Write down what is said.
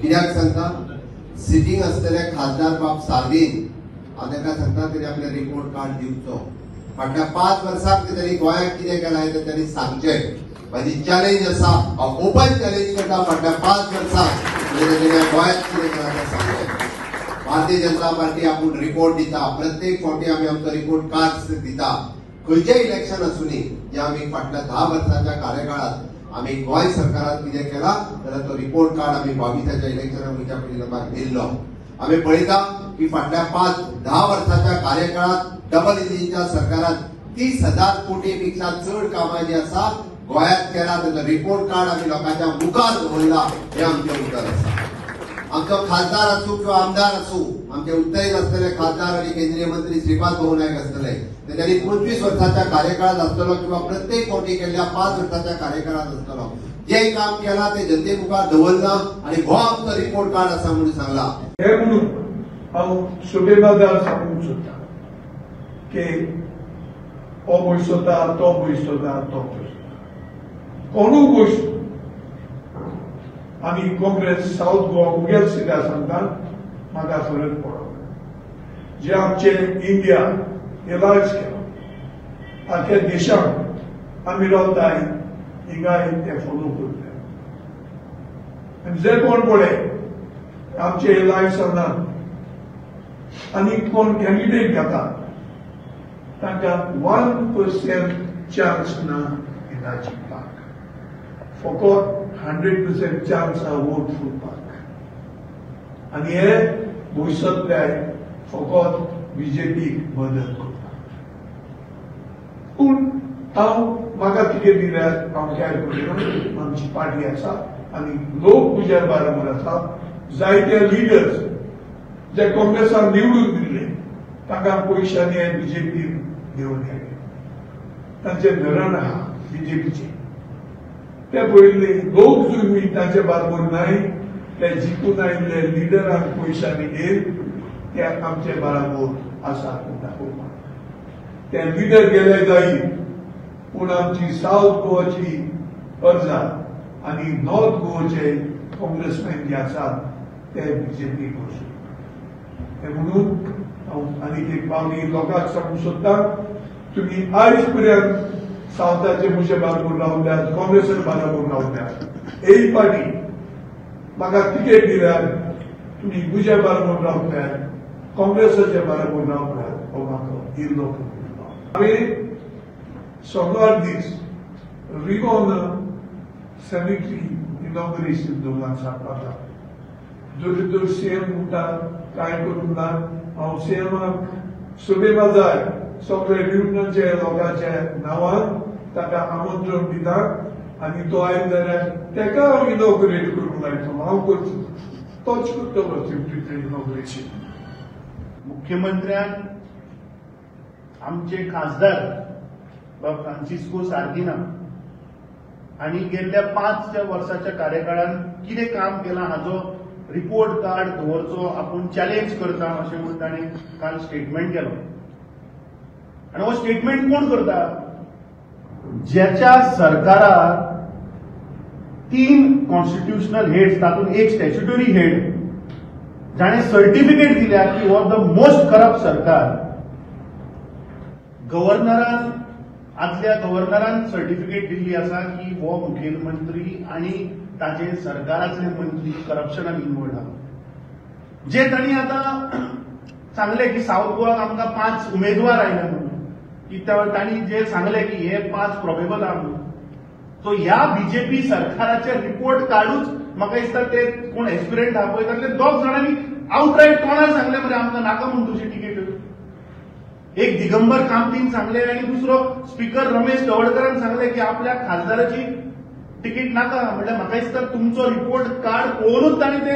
कित्याक सांगता, सिटींग आसतले खासदार बाब सार्दीन हांव तांकां सांगता तरी आपले रिपोर्ट कार्ड दिवचो. फाटल्या 5 वर्सांक तांणी गोंयांत कितें केलां तें तांणी सांगचें. म्हाजी चॅलेंज आसा, हांव ओपन चॅलेंज करता, फाटल्या 5 वर्सांक गोंयांत कितें केलां तें सांगचें. भारतीय जनता पार्टी आपूण रिपोर्ट दिता, प्रत्येक फावटी आमी आमचो रिपोर्ट कार्ड दिता. खंयचें इलेक्शन आसूनी जे आमी फाटल्या 10 वर्सांच्या कार्यकाळात आमी गोंय सरकारान कितें केलां जाल्यार तो रिपोर्ट कार्ड आमी 22 इलेक्शनाक वयच्या पयलीं लोकांक दिल्लो. आमी पळयता की फाटल्या 5-10 वर्सांच्या कार्यकाळात डबल इंजिनच्या सरकारान 30,000 कोटी पेक्षा चड कामां जी आसा गोंयांत केला, ताचो रिपोर्ट कार्ड आमी लोकांच्या मुखार दवरला, हें आमचें उतर आसा. आमचो खासदार आसूं किंवा आमदार आसूं, आमचे उत्तरेक आसतले खासदार आनी केंद्रीय मंत्री श्रीपाद भाऊ नायक आसतले, तेंच्यांनी 25 वर्सांच्या कार्यकाळात आसतलो किंवा प्रत्येक फावटी केल्ल्या 5 वर्सांच्या कार्यकाळात आसतलो, जें काम केलां तें जनते मुखार दवरलां आनी हो आमचो रिपोर्ट कार्ड आसा म्हणून सांगला. हे म्हणून हांव सुबेदार सांगूंक सोदता की हो पयसोता, तो पयसोता, तो पयसोता, कोणूय पयसो. आमी काँग्रेस सावथ गोवा मुगेल सिद्धा सांगता, म्हाका फरक पडो. जे आमचे इंडिया एलायन्स केला आख्या देशांत आमी रावताय हिंगाय ते फॉलो करता. आनी जे कोण पळय आमचे एलायन्स ना आनी कोण कॅन्डिडेट घेता तांकां 1% चान्स ना हिंगा जिखपाक, फकत 100% चान्स आहा वोट फुटपाक. आनी हे भविश्यांतल्याय फकत बीजेपीक मदत करता. पूण हांव म्हाका कितें दिल्यार हांव कॅर करिना. आमची पार्टी आसा आनी लोक म्हज्या बरोबर आसा. जायते लिडर्स जे काँग्रेसान निवडून दिल्ले तांकां पयशांनी बीजेपी घेवन गेले, तांचें धरण आहा बीजेपीचें. ते पळयल्ले लोक जुळवी तांचे बरोबर न्हय, ते जिखून आयिल्ले लिडरांक पयशांनी घेवन ते आमचे बरोबर आसा दाखोवपाक. ते लिडर गेले जाय, पूण आमची सावथ गोवाची अर्जा आनी नॉर्थ गोवाचे काँग्रेसमॅन जे आसात ते बीजेपी वचून. ते म्हणून हांव आनीक एक पावटी लोकांक सांगूंक सोदता, तुमी आयज पर्यंत सावथाचे म्हजे बरोबर रावल्यात, काँग्रेसाचे बरोबर रावल्यात, एक पार्टी म्हाका तिकेट दिल्यार तुमी म्हज्या बरोबर रावल्यात, काँग्रेसाचे बरोबर रावल्यात, हो म्हाका इल्लो. हांवें सोमवार दीस रिगोन सेमिट्री इनॉग्रेशन दवरलां सातपाटा. जरी तर सीएम म्हणटा कांय करूंक ना, हांव सीएमाक सभेमा जाय सगळे रिवणाचे लोकांच्या नांवान ताका आमंत्रण दिता आनी तो आयलो जाल्यार ताका हांव इनॉग्रेट करूंक लायतलो. हांव करचो, तोच करतलो सिमटीचें इनॉग्रेशन. मुख्यमंत्र्यान आमचे खासदार बाब फ्रांसिस्को सार्दिना आनी गेल्ल्या 5 वर्साच्या कार्यकाळान कितें काम केलां हाजो रिपोर्ट कार्ड दवरचो आपूण चॅलेंज करता अशें म्हणून ताणें काल स्टेटमेंट केलो. आनी हो स्टेटमेंट कोण करता? ज्याच्या सरकाराक 3 कॉन्स्टिट्युशनल हेड्स, तातूंत एक स्टॅच्युटरी हेड, जाणें सर्टिफिकेट दिल्या की हो the most corrupt सरकार. गव्हर्नरान, आदल्या गव्हर्नरान सर्टिफिकेट दिल्ली आसा की हो मुखेलमंत्री आनी ताजे सरकारांतले मंत्री करप्शनान इन्वॉल्व आहा. जे तांणी आतां सांगलें की सावथ गोवाक आमकां 5 उमेदवार आयले म्हणून, की तांणी जे सांगलें की हे 5 प्रोबेबल आहा म्हणून, सो ह्या बीजेपी सरकाराचे रिपोर्ट कार्डूच म्हाका दिसता ते कोण एस्पिरंट आहा पळय तातले 2 जाणांनी आवटरायट तोंडार सांगलें मरे आमकां नाका म्हूण तुजी तिकेट. एक दिगंबर कामतीन सांगलें आनी दुसरो स्पिकर रमेश तवडकरान सांगलें की आपल्या खासदाराची तिकीट नाका. म्हणल्यार म्हाका दिसता तुमचो रिपोर्ट कार्ड पळोवनूच तांणी ते